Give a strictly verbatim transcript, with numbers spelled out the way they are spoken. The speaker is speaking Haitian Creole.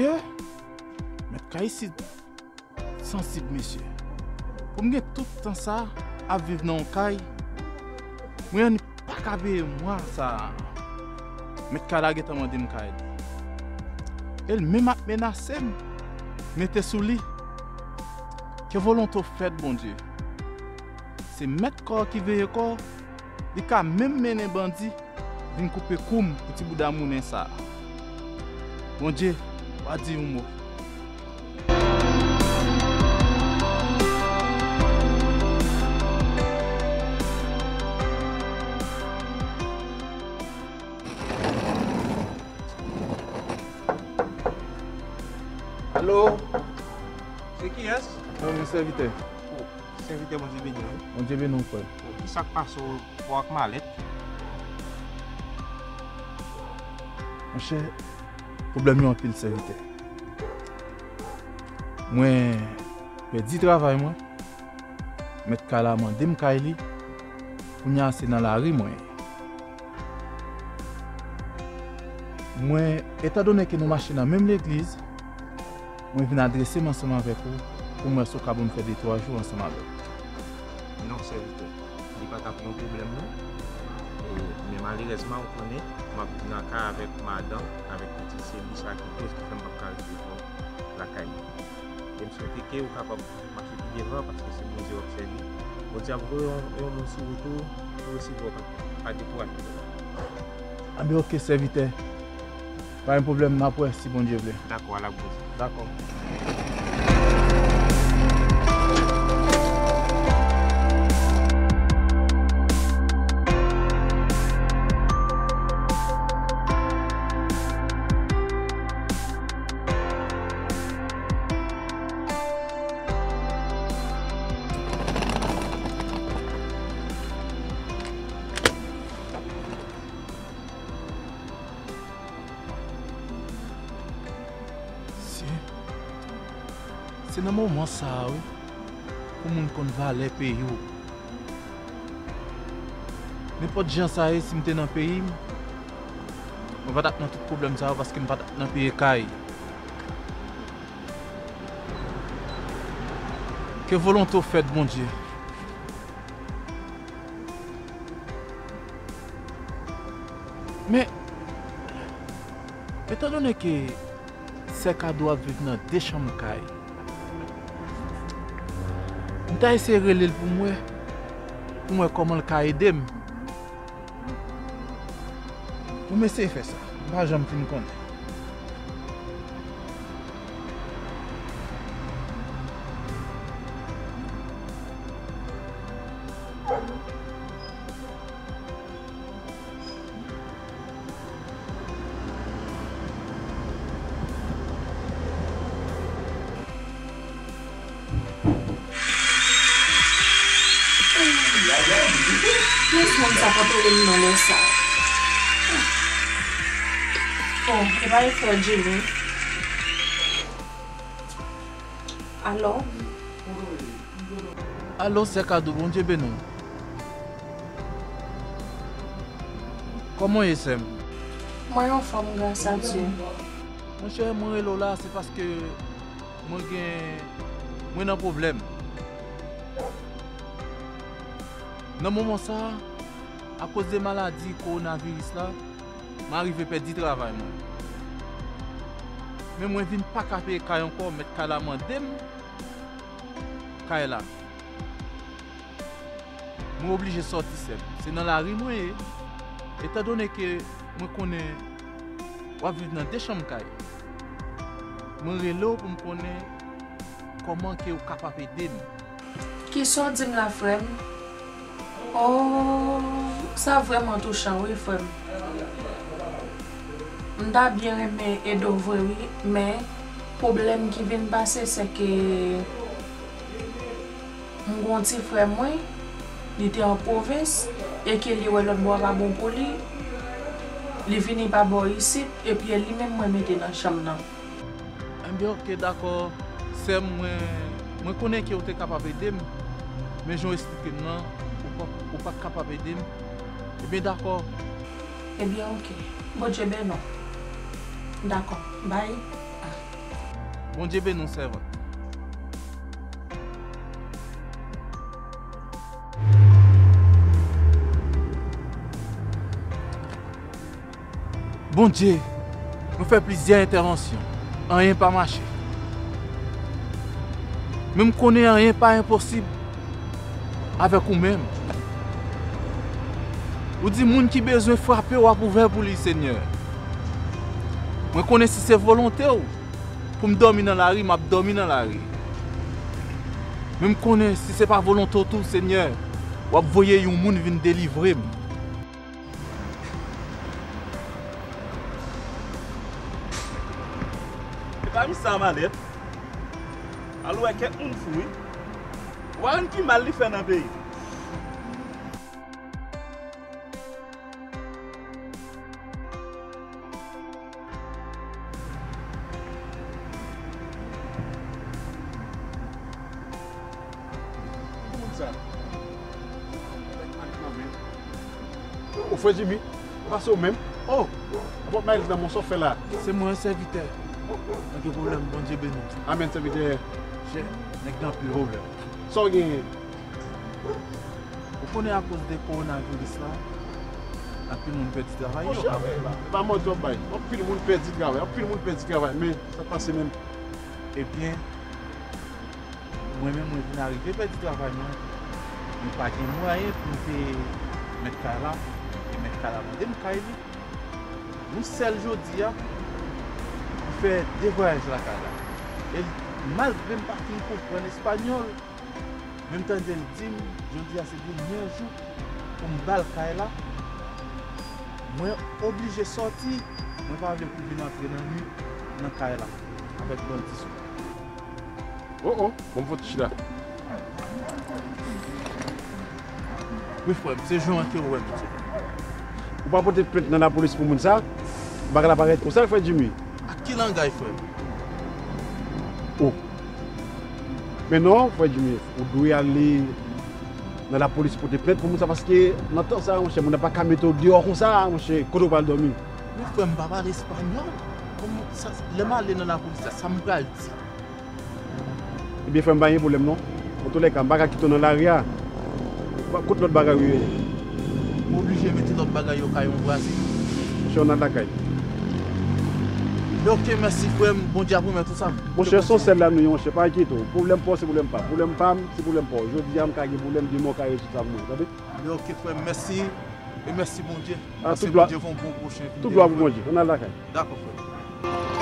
Mesye, mèt kay isit sansib, mesye. Pou m gen tout tan sa ap viv nan yon kay, mwen annik pa ka peye mwa sa a. Mèt kay la gentan mande m kay li. E l menm ap menase m, mete sou li. Ke volonte w fèt, Bondye. Se mèt kò ki veye kò, li ka menm mennen bandi vin koupe kou m pou ti bouda mounen sa a. Bondye, w a di yon mo. Alo? Se kiyès? Mwen menm, sèvitè. O, sèvitè, Bondye beni w. Bondye beni w, frè. O, ki sa k pase w? Fò ak malèt. Monchè, pwoblèm yo anpil, sèvitè. Mwen pèdi travay mwen. Mèt kay la mande m kay li. Kounye a se nan lari mwen ye. Mwen, etandone ke nou mache nan menm legliz, mwen vin adrese m ansanm avèk ou pou m wè si w ka ban m fè de twa jou ansanm avè w. Non, sèvitè, li pa t ap yon pwoblèm, non. E, men malerèzman, ou konnen, m ap viv nan kay avèk madanm, avèk pitit, se li sa ki koz ki fè m p ap ka resevwa w lakay li. E m swete ke ou kapab mache pi devan, paske se Bondye w ap sèvi. Bondye ap voye yon, yon moun sou wout ou pou resevwa w, pa, pa dekouraje. Anben, oke, sèvitè. Pa gen pwoblèm, n ap wè si Bondye vle. Dakò, al ak Bondye. Dakò. Se, se nan moman sa a, wi, pou moun konn valè peyi w. Nenpòt jan sa ye, si m te nan peyi m, mwen pa t ap nan tout pwoblèm sa yo, paske m pa t ap nan peye kay. Ke volonte w fèt, Bondye. Men, etandone ke sè Kadou ap viv nan de chanm kay, m ta eseye rele l pou m wè, pou m wè kòman l ka ede m. Pou m eseye fè sa, m pa janm fin konnen. Kiyès moun sa k ap rele m nan lè sa? Oh, e pa e frè Jimmy? Alo? Alo, sè Kadou, Bondye beni w. Kòman w ye, sè m? Mwen anfòm, gras a Dye. Monchè, mwen rele w la, se paske mwen gen, mwen nan pwoblèm. Nan moman sa a, akoz de maladi kowonaviris la, m arive pèdi travay mwen. Men mwen vin pa ka peye kay ankò, mèt kay la mande m kay la. Mwen oblije sòti, sè m. Se nan lari mwen ye. Etandone ke mwen konnen w ap viv nan de chanm kay, mwen rele w pou m konnen kòman ke w kapab ede m. Kisa w di m la, frè m? Oh, sa vrèman touchan, wi, frè m. M ta byen renmen ede w vre, wi, men pwoblèm ki vin pase, se ke m gon ti frè mwen, li te an pwovens, e ke li wè lòt bò a pa bon pou li, li vini pa bò isit, epi e li menm mwen mete nan chanm nan. Enben, oke, dakò. Sè m, mwen, mwen konnen ke w te kapab ede m, men jan w esplike m nan, ou pa, ou pa t kapab ede m. Ebyen, dakò. Ebyen, oke. Bondye beni w. Dakò. Bay. Bondye beni w, sèvant. Bondye, mwen fè plizyè entèvansyon, anyen pa mache. Men m konnen anyen pa enposib avèk ou menm. Ou di moun ki bezwen frape, w ap ouvè pou li, Senyè. Mwen konnen si se volonte w pou m dòmi nan lari, m ap dòmi nan lari. Men m konnen si se pa volonte w tou, Senyè, w ap voye yon moun vin delivre m. E pa misye a malèt. Al wè kèk moun fou, wi. Ou pa konn ki mal li fè nan peyi. Moun sa. Ou frè Jimmy, pase ou menm. Oh, apot Miles nan mwen, sa w fè la? Se mwen, sèvitè. Anpil pwoblèm, Bondye beni w. Amèn, sèvitè. Chè, nèg nan anpil pwoblèm. Sa w genyen? Ou konnen akoz de kowonaviris la, anpil moun pèdi travay yo. Monchè, pa manti w ap bay. Anpil moun pèdi travay, anpil moun pèdi travay, men sa k pase menm? Ebyen, mwen menm, mwen vin arive pèdi travay mwen. Mwen pa gen mwayen pou m peye mèt kay la, e mèt kay la mande m kay li. Yon sèl jodi a, m fè de vwayaj lakay la. E malgre m pa fin konprann espanyòl, men m tande l di m, jodi a se dènye jou pou m ba l kay la. Mwen oblije sòti, mwen pa vle pou l vin antre nan nuit nan kay la avèk bandi sou li. Oh, oh, bon, m fouti chita. Wi, frè m, se jan an ke w wè m di. Ou pa pote plent nan lapolis pou moun sa? Bagay la pa ret konsa, frè Jimmy. Ak ki langaj, frè m? Oh. Men non, frè Jimmy, ou dwe ale nan lapolis pote plent pou moun sa, paske nan tan sa, monchè, moun nan pa ka mete w deyò konsa, monchè, kote w pral dòmi? Men frè m, pa pale espanyòl. Kòman sa, lè m ale nan lapolis la, sa m pral di? Ebyen, frè m, pa gen pwoblèm non. Antoulèka, m pa ka kite w nan lari a. Kot lòt bagay ou ye? M oblije mete lòt bagay yo kay yon vwazen. Monchè, ann al lakay. Ebyen, oke, mèsi, frè m. Bondye ap remèt ou sa. Monchè, se yon sèl la nou ye, monchè, pa enkyete w. Pwoblèm pa w, se pwoblèm pa m. Pwoblèm pa m, se pwoblèm pa w. Jodi a, m ka gen pwoblèm, demen w ka rezoud sa pou mwen, tande? Ebyen, oke, frè m, mèsi. E mèsi, Bondye. Tout glwa pou Bondye. Ann al lakay. Dakò, frè m.